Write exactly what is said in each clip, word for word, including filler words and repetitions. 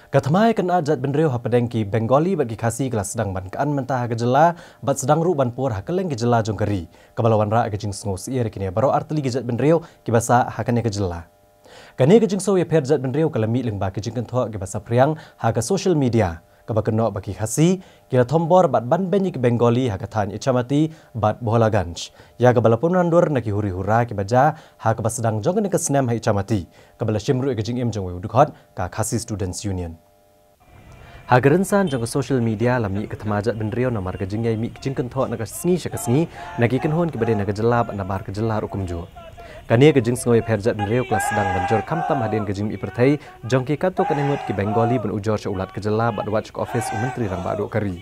Ka thma ïa ka jait bynriew hapdeng ki Bengali bad ki Khasi ka la sdang ban kynmaw mynta ha ka jylla, bad sdang ruh ban pur ha kylleng ki jylla jong ka ri, kaba la wanrah ka jingsngew syiar ïa kine baroh artylli ki jait bynriew kiba sah ha kane ka jylla. Kane ka jingsngew ïapher jait bynriew ka la mih lyngba ki jingkynthoh kiba saphriang ha ka social media, kaba kynnoh ba ki Khasi ki la thombor bad ban beiñ ïa ki Bengali ha ka thaiñ Ichamati bad Bholaganj, ïa kaba la pynwandur na ki huri hura kiba jia ha kaba sdang jong kane ka snem ha Ichamati, kaba la shim ruh ïa ka jingim jong uwei u dkhot ka Khasi Students Union. Ha ka rynsan jong ka social media la mih ka thma jait bynriew namar ka jingïaimih ka jingkynthoh na ka sngi sha ka sngi na ki kynhun kiba dei na ka jylla bad nabar ka jylla ruh kumjuh. Kane ka jingsngew ïapher jait bynriew ka la sdang ban jur khamtam hadien ka jingmih pyrthei jong ki katto katne ngut ki Bengali ban ujor sha u Lat ka jylla bad wad sha ka ophis u Myntri Rangbah Duh ka ri.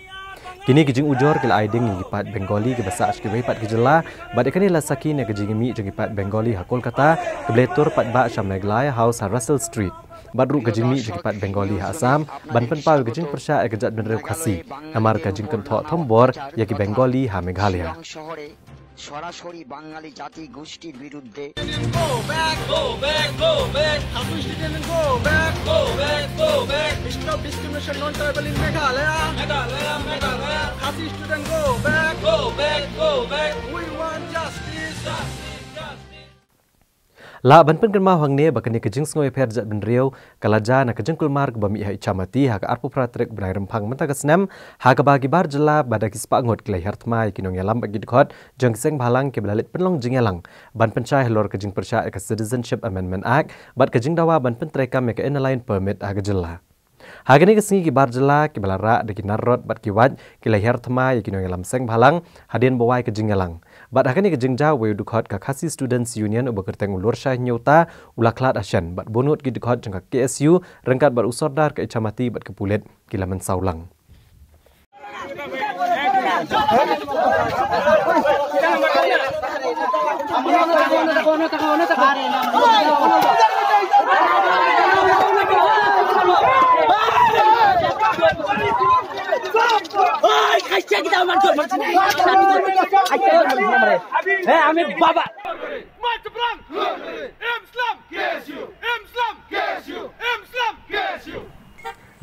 Kine ki jingujor ki la ai ding ïa ki paid Bengali kiba sah sha kiwei pat ki jylla, bad ïa kane la sakhi na ka jingïaimih jong ki paid Bengali ha Kolkata, kaba la ïatur paidbah sha Meghalaya House ha Russell Street, bad ruh ka jingmih jong ki paid Bengali ha Assam ban pynpaw ïa ka jingpyrshah ïa ka jait bynriew Khasi namar ka jingkynthoh thombor ïa ki Bengali ha Meghalaya. সরাসরি বাঙালি জাতি গোষ্ঠীর বিরুদ্ধে। Go back, go back, go back. Khasi student go back, go back, go back. Stop discrimination, non-tribal in Meghalaya. Meghalaya, Meghalaya. Khasi student go back, go back, go back. We want justice. Justice, justice. Lah ban pynkynmaw hangne ba kane ka jingsngew ïapher jait bynriew ka la jia na ka jingkulmar kaba mih ha Ichamati ha ka arphew phra tarik u bnai Rymphang mynta ka snem, ha kaba ki bar jylla bad ki spah ngut ki la hiar thma ïa ki nongïalam bad ki dkhot jong ki seng bhalang kiba la leit pynlong jingïalang ban pynshai halor ka jingpyrshah ïa ka Citizenship Amendment Act bad ka jingdawa ban pyntreikam ïa ka Inner Line Permit ha ka jylla. Ha kane ka sngi ki bar jylla kiba la rah da ki narrot bad ki wait ki la hiar thma ïa ki nongïalam seng bhalang hadien ba wai ka jingïalang. Bad ha kane ka jingjia uwei u dkhot ka Khasi Students Union uba kyrteng u Lurshai Hynñiewta u la khlad ha shen bad bun ngut ki dkhot jong ka K S U ryngkat bad u sordar ka Ichamati bad ki pulit ki la mynsaw lang.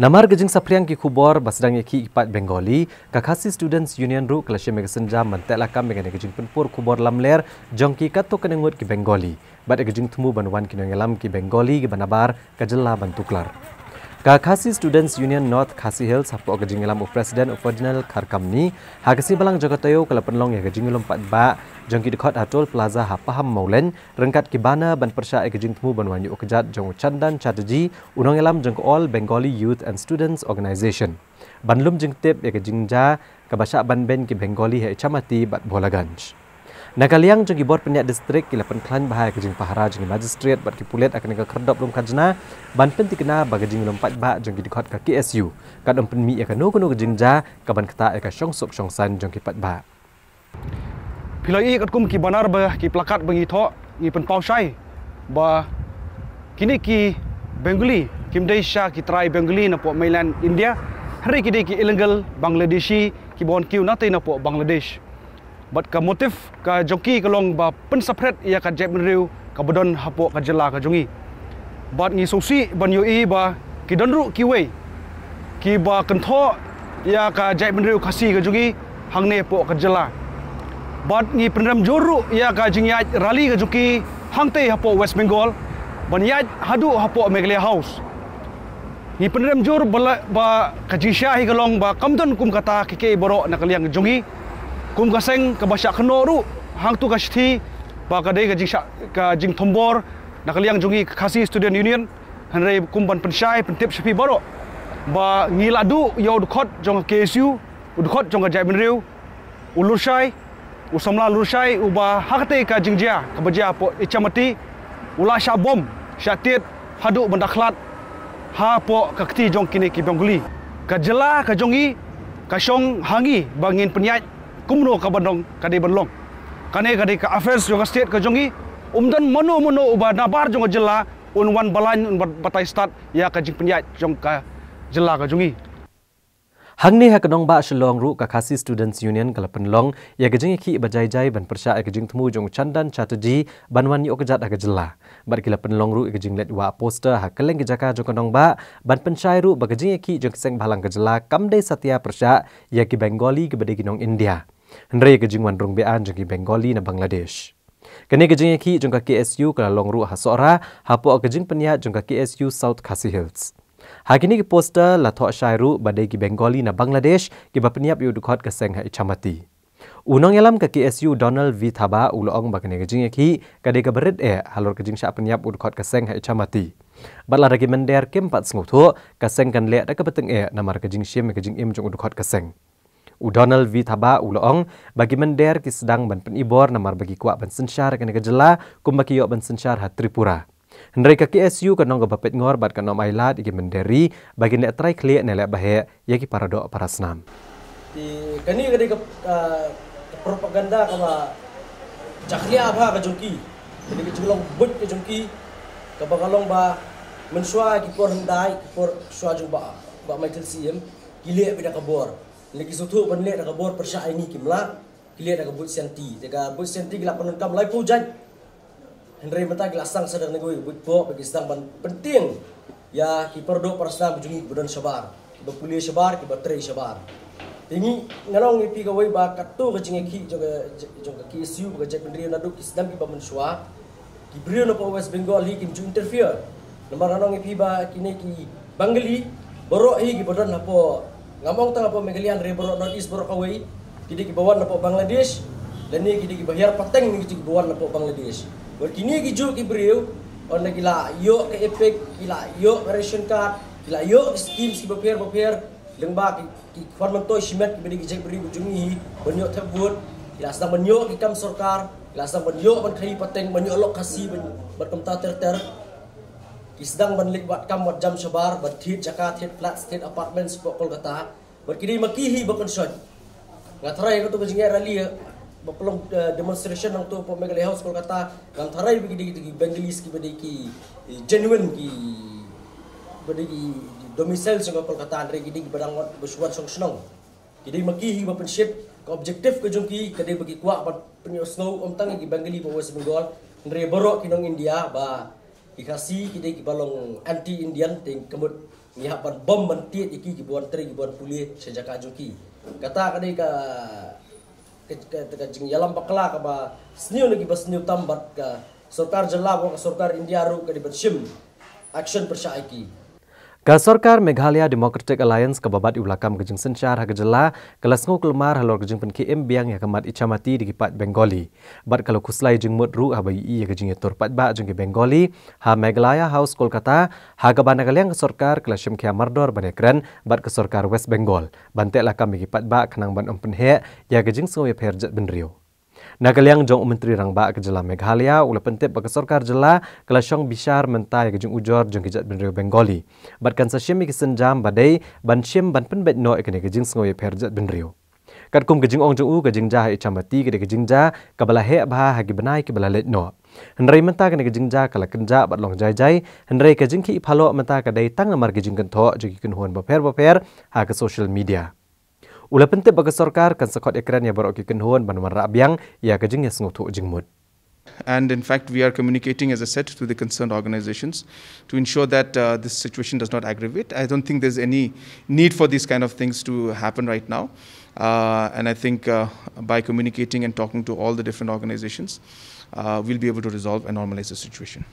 Namar ka jingsaphriang ki khubor ba sdang ïa ki paid Bengali, ka Khasi Students Union ruh ka la shim ïa ka sienjam ban teh lakam ïa kane ka jingpynpur khubor lamler jong ki katto katne ngut ki Bengali bad ïa ka jingthmu ban wan ki nongïalam ki Bengali kiba nabar ka jylla ban tuklar. Ka Khasi Students Union North Khasi Hills hapoh ka jingïalam u President u Ferdinand Kharkamni, ha ka sngi Balang jong ka taïew ka la pynlong ïa ka jingïalum paidbah jong ki dkhot ha Toll Plaza ha Pahammawlein ryngkat ki banner ban pyrshah ïa ka jingthmu ban wan ïuh kjat jong u Chandan Chatterjee, u nongïalam jong ka All Bengali Youth and Students Organization, ban lum jingtip ïa ka jingjia kaba shah ban beiñ ki Bengali ha Ichamati bad Bholaganj. Na ka liang jong ki bor pynïaid district ki la pynkhlaiñ bha ïa ka jingpahara jong ki magistrate bad ki pulit ha kane ka khyrdop lum khajna ban pyntikna ba ka jingïalum paidbah jong ki dkhot ka K S U kan ym pynmih ïa kano kano ka jingjia kaban ktah ïa ka shongsuk shongsaiñ jong ki paidbah. Phi la ïohi katkum ki banner bad ki placard ba ngi thoh, ngi pynpaw shai ba kine ki Bengali kim dei sha ki trai Bengali napoh mainland India, hynrei ki dei ki illegal Bangladeshi kiba wan kiew na tei napoh Bangladesh. Bad ka motive ka jong ki ka long ba pynsaphriang ïa ka jaitbynriew kaba don hapoh ka jylla ka jong ngi. Bad ngi sngewsih ban ïohi ba ki don ruh kiwei kiba kynthoh ïa ka jaitbynriew Khasi ka jong ngi hangne hapoh ka jylla. Bad ngi pynrem jur ruh ïa ka jingïaid rally ka jong ki hangtei hapoh West Bengal ban ïaid haduh hapoh Meghalaya House. Ngi pynrem jur ba la, ba ka jingshai ka long ba kam don kum kata kiei kiei baroh na ka liang jong ngi. Kum ka seng kaba shah kynnoh ruh hangtu ka shithi ba ka dei ka jingshah, ka jingthombor na ka liang jong ngi ka Khasi Student Union. Hynrei kum ban pynshai pyntip sha phi baroh ba ngi la duh ïa u dkhot jong ka K S U, u dkhot jong ka jaitbynriew, u Lurshai, u samla Lurshai, uba ha katei ka jingjia kaba jia hapoh Ichamati u la shah bom shah tied haduh ban da khlad hapoh ka kti jong kine ki Bengali. Ka jylla ka jong ngi ka shong ha ngi ba ngin pynïaid kumno ka ban long ka dei ban long. Kane ka dei ka affairs jong ka state ka jong ngi. Um don mano mano uba nabar jong ka jylla un wan balang un bat-, batai stad ïa ka jingpynïaid jong ka jylla ka jong ngi. Hangne ha ka nongbah Shillong ruh ka Khasi Students Union ka la pynlong ïa ka jingïakhih ba jai jai ban pyrshah ïa ka jingthmu jong u Chandan Chatterjee ban wan ïoh kjat ha ka jylla. Bad ki la pynlong ruh ïa ka jingleit wah poster ha kylleng ki jaka jong ka nongbah ban pynshai ruh ba ka jingïakhih jong ki seng bhalang ka jylla kam dei satia pyrshah ïa ki Bengali kiba dei ki nong India, hynrei ïa ka jingwan rung beaiñ jong ki Bengali na Bangladesh. Kane ka jingïakhih jong ka K S U ka la long ruh ha Sohra hapoh ka jingpynïaid jong ka K S U South Khasi Hills. Ha kine ki poster la thoh shai ruh ba dei ki Bengali na Bangladesh kiba pynïap ïa u dkhot ka seng ha Ichamati. U nongïalam ka K S U Donald V Thabah u la ong ba kane ka jingïakhih ka dei kaba rit eh halor ka jingshah pynïap u dkhot ka seng ha Ichamati. Bad lada ki mynder kim pat sngewthuh, ka seng kan leh da kaba tyngeh namar ka jingshim ïa ka jingim jong u dkhot ka seng. U Donald V Thabah u la ong ba ki mynder ki sdang ban pynibor namar ba ki kwah ban synshar ïa kane ka jylla kumba ki ïoh ban synshar ha Tripura. Hynrei ka K S U kan ong kaba peit ngor bad kan ym ailad ïa ki mynder ri ba kin leh trai khlieh ne leh ba heh ïa ki paradoh parasnam. Te kane ka dei ka, ah, ka propaganda kaba jakhlia bha ka jong ki. Ka dei ka jinglong buit ka jong ki kaba ka long ba mynshuwa ki por hyndai, ki por shuwa jong ba, ba Michael C M, ki leh beit da ka bor. Leh ki sngewthuh ban leh da ka bor pyrshah ïa ngi kim lah, ki leh da ka buit sianti. Te ka buit sianti ki la pyndonkam laiphew jait. Hynrei mynta ki la sdang sa da kane ka buit pop ba ki sdang ban pyntieng ïa ki paradoh parasnam jong ngi kiba don shabar, kiba pule shabar, kiba trei shabar. Te ngi, nga ong ïa phi kawei ba katto ka jingïakhih jong ka, jong ka K S U bad ka jaitbynriew naduh ki sdang kiba mynshuwa, ki briew na poh West Bengal hi kim ju interfere. Namar nga ong ïa phi ba kine ki Bengali baroh hi kiba don hapoh, ngam ong tang hapoh Meghalaya hynrei baroh North East baroh kawei, ki dei kiba wan napoh Bangladesh lane ki dei kiba hiar pateng ne ki dei kiba wan napoh Bangladesh. Bad kine ki juh ki briew, ynda ki la ïoh ka EPIC, ki la ïoh ka ration card, ki la ïoh ki schemes kiba pher bapher, lyngba ki, ki khwan myntoi shimet kiba dei ki jaitbynriew ka jong ngi hi ban ïoh thep vote, ki la sdang ban ïoh ki kam sorkar, ki la sdang ban ïoh ban khaïi pateng, ban ïoh lok Khasi, ban, bad kumta ter ter. Ki sdang ban leit wad kam wad jam shabar, ban thied jaka, thied flats, thied apartments hapoh Kolkata. Bad ki dei ma ki hi ba kynshoh. Nga tharai katto ka jingïaid rally, eh, ba pynlong, eh, demonstration hangto hapoh Meghalaya House Kolkata, ngam tharai ba ki dei ki Bengalis kiba dei ki, eh, genuine kiba dei ki domicile jong ka Kolkata, hynrei ki dei kiba dang wan, ba shu wan shong shnong. Ki dei ma ki hi ba pynshit, ka objective ka jong ki ka dei ba ki kwah ban pynïohsngew ym tang ïa ki Bengali ba West Bengal, hynrei baroh ki nong India ba ki Khasi ki dei kiba long anti-Indian, te ka mut ngi hap ban bom ban tied ïa ki, kiba wan trei, kiba wan pule sha jaka jong ki. Kata ka dei ka, ka, ka, ka jingïalam bakla kaba sniew na kiba sniew tam bad ka sorkar jylla bad ka sorkar India ruh ka dei ban shim action pyrshah ïa ki. Ka sorkar Meghalaya Democratic Alliance kaba bat ïa u lakam ka jingsynshar ha ka jylla ka la sngew kulmar halor ka jingpynkhie im biang ïa ka mat Ichamati da ki paid Bengali. Bad ka la khuslai jingmut ruh haba ïohi ïa ka jingïatur paidbah jong ki Bengali ha Meghalaya House Kolkata, ha kaba na ka liang ka sorkar ka la shim khia mardor ban ïakren bad ka sorkar West Bengal ban teh lakam ïa ki paidbah khnang ban ym pynheh ïa ka jingsngew ïapher jaitbynriew. Na ka liang jong u Myntri Rangbah ka jylla Meghalaya u la pyntip ba ka sorkar jylla ka la shong bishar mynta ïa ka jingujor jong ki jaitbynriew Bengali bad kan sa shim ïa ki sienjam ba dei ban shim ban pynbeit noh ïa kane ka jingsngew ïapher jaitbynriew. Katkum ka jingong jong u, ka jingjia ha Ichamati ka dei ka jingjia kaba la heh bha ha ki bnai kiba la leit noh. Hynrei mynta kane ka jingjia ka la kynjah bad long jai jai, hynrei ka jingkhih phaloh mynta ka dei tang namar ki jingkynthoh jong ki kynhun bapher bapher ha ka social media. U la pyntip ba ka sorkar kan sa khot ïakren ïa baroh ki kynhun ban wanrah biang ïa ka jingïasngewthuh jingmut. And in fact, we are communicating, as I said, to the concerned organizations to ensure that uh, this situation does not aggravate. I don't think there's any need for these kind of things to happen right now. Uh, and I think uh, by communicating and talking to all the different organizations, uh, we'll be able to resolve and normalize the situation.